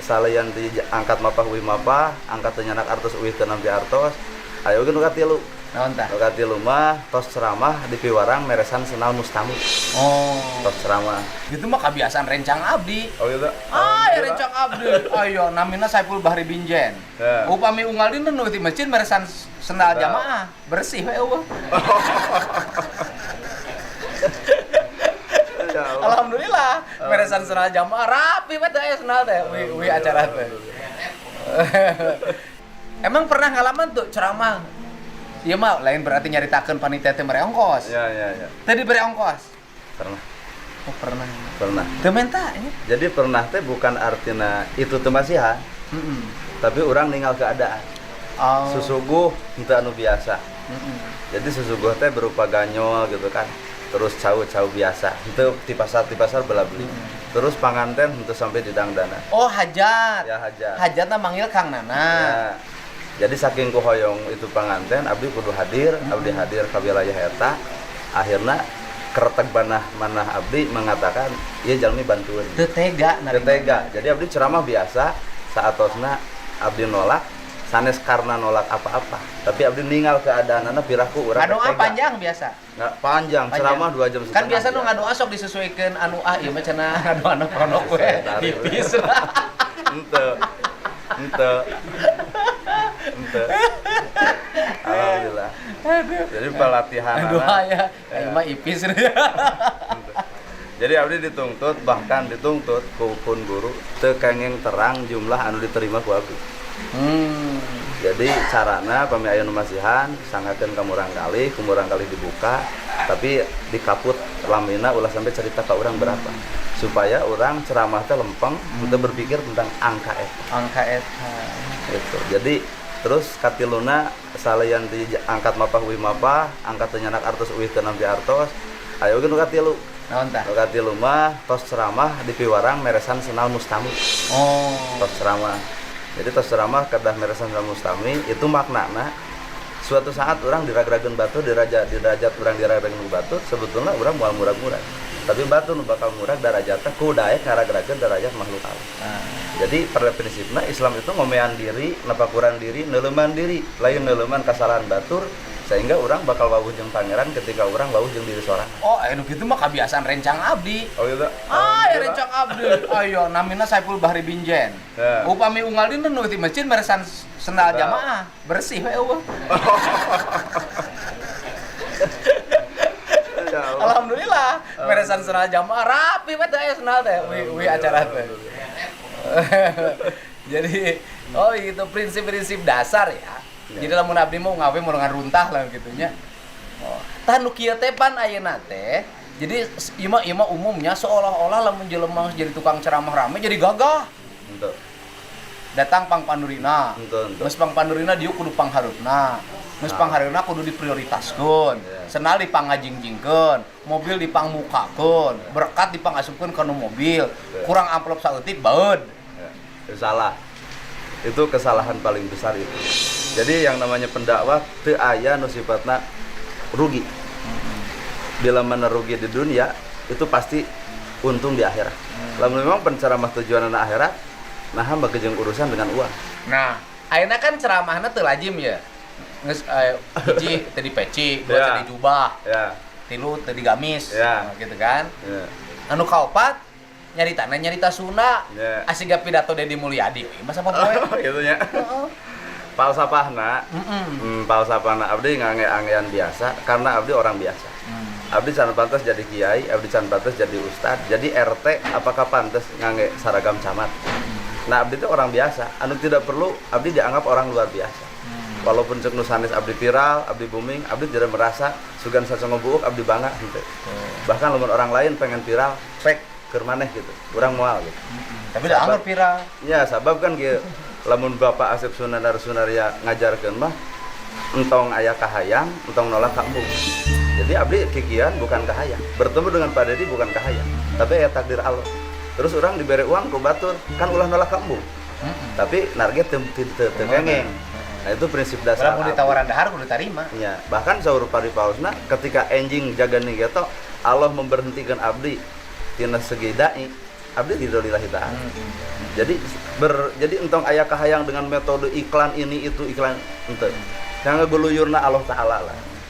Salian ti angkat mapah uih mapah, angkat teu nyandak artos uih teu nampi artos. Aya oge nu katilu. Naon tah? Nu katilu mah tos ceramah di piwarang meresan sendal mustami. Oh. Tos ceramah. Itu mah kebiasaan rencang abdi. Oh gitu. Ah, ya rencang abdi. Ayo, namina Saiful Bahri Binjen. Ya. Upami unggal dinten nu di masjid meresan sendal Sendal. Jamaah, bersih we eueuh. Ya Allah. Alhamdulillah, meresan sendal jamaah rapi we teh aya sendal teh wi acara teh. Emang pernah ngalaman tuh ceramah? Iya mah lain berarti nyaritakeun panitia teh mere ongkos. Ya. Tadi bere ongkos. Pernah. Oh, pernah. Pernah. Teu menta nya. Jadi pernah teh bukan artinya itu teu masihan, tapi orang ninggal keadaan. Oh. Susuguh henteu anu biasa. Jadi susuguh teh berupa ganyol gitu kan. Terus cau-cau biasa. Henteu ti pasar bela beli. Terus panganten henteu sampai di dangdana. Oh, hajat. Ya hajat. Hajatna manggil Kang Nana. Ya. Jadi saking ku hoyong itu panganten, abdi kudu hadir, abdi hadir ka wilayah eta. Akhirna kereteg banah manah abdi mengatakan, "Ieu jalmi bantueun." Teu tega Teu tega. Jadi abdi ceramah biasa, saatosna abdi nolak sanes karena nolak apa-apa, tapi abdi ningal keadaanana piraku urang Ngadoa tega. Panjang biasa. Nggak, panjang, Panjang. Ceramah 2 jam setengah. Kan biasa nu ngadoa sok disesuaikan anu, ah ieu mah cenah ngadoa anu pronok we. Tarik. Tipis. Ente. Ente. Ente. Alhamdulillah. Jadi pelatihan Doa ya. Ieu mah ipis. Jadi abdi dituntut, bahkan dituntut ku pun guru teu kenging terang jumlah anu diterima ku abdi. Jadi carana pami aya nu masihan sanggakeun ka murangkalih, ku murangkalih dibuka, tapi dikaput lamina, ulah sampai cerita ke orang berapa. Supaya orang ceramah teh lempeng, untuk berpikir tentang angka eta. Angka eta. Gitu. Jadi terus katiluna salian ti angkat mapah uih mapah, angkat teu nyandak artos uih teu nampi artos. Aya oge nu katilu. Naon tah? Nu katilu mah tos ceramah di piwarang meresan sendal mustami. Oh. Tos ceramah. Jadi tos ceramah kedah meresan sendal mustami itu maknana suatu saat orang diragrageun batur, diraja derajat orang diragrageun batur, sebetulnya orang moal murag-murag. Tapi batur nu bakal murag darajatna ku daek ngaragrageun derajat makhluk Allah. Ah. Jadi pada prinsipnya Islam itu ngomean diri, napakuran diri, neuleman diri, lain neuleman kesalahan batur sehingga orang bakal wawuh jeung pangeran ketika orang wawuh jeung diri sorangan. Oh, anu kitu mah kebiasaan rencang abdi. Oh gitu. Ah, ya rencang abdi. Ayo, namina Saiful Bahri Binjen. Ya. Upami unggal dinten nu di masjid meresan sendal Sendal. Jamaah, bersih we eueuh. Ya Allah. Alhamdulillah, meresan sendal jamaah rapi we teh aya sendal teh wi acara teh. Jadi, oh itu prinsip-prinsip dasar ya. Ya. Jadi lamun abdi mau ngawe mau runtah lah gitu nya. Oh, tah nu kieu teh pan ayeuna teh. Jadi ieu mah, ieu mah umumnya seolah-olah lamun jelema jadi tukang ceramah rame jadi gagah. Untuk Datang pang pandurina. Untuk. Geus pang pandurina dieu kudu panghareupna. Geus Ah. panghareupna kudu diprioritaskeun. Ya. Sendal dipangajingjingkeun, mobil dipangmukakeun, berkat dipangasupkeun kana mobil. Ya. Kurang amplop saeutik baeud. Ya, itu salah. Itu kesalahan paling besar itu. Jadi yang namanya pendakwah teu aya nu sifatna rugi. Bila mana rugi di dunia, itu pasti untung di akhirat. Lamun memang penceramah tujuan anak akhirat, nah jeung urusan dengan uang. Nah, ayeuna kan ceramahna teu lazim ya. Geus hiji teu di peci, dua Ya. teu di jubah, Ya, tilu teu di gamis, Ya. nah, gitu kan. Ya. Anu kaopat nyaritana nyarita Sunda. Ya. Asik pidato Dedi Mulyadi. Euy, masa poe. Gitu nya. Falsafahna, falsafahna abdi ngange-angean biasa karena abdi orang biasa. Abdi can pantas jadi kiai, abdi can pantas jadi ustad, jadi RT apakah pantas ngange seragam camat? Nah, abdi itu orang biasa, anu tidak perlu abdi dianggap orang luar biasa. Walaupun cek nu sanes abdi viral, abdi booming, abdi tidak merasa sugan sacongo buuk abdi bangga gitu. Bahkan lamun orang lain pengen viral, pek keur maneh gitu. Urang moal gitu. Tapi udah anggar viral. Ya, sabab kan kieu lamun Bapak Asep Sunandar Sunarya ngajarkeun mah entong aya kahayang, entong nolak ka embung. Jadi abdi kikian bukan kahayang. Bertemu dengan Pak Dedi bukan kahayang, tapi aya takdir Allah. Terus orang diberi uang ku batur, kan ulah nolak ka embung. Tapi narget teu teu teu teu kengeng. Nah, itu prinsip dasar. Kalau mau ditawaran dahar kudu tarima. Ya, bahkan saur paripaosna ketika enjing jaga nih gitu, Allah memberhentikan abdi tina segi dai. Abdi ridho lillahi ta'ala. Jadi jadi entong aya kahayang dengan metode iklan ini itu, iklan ente. Yang ngaguluyurna Allah Ta'ala lah.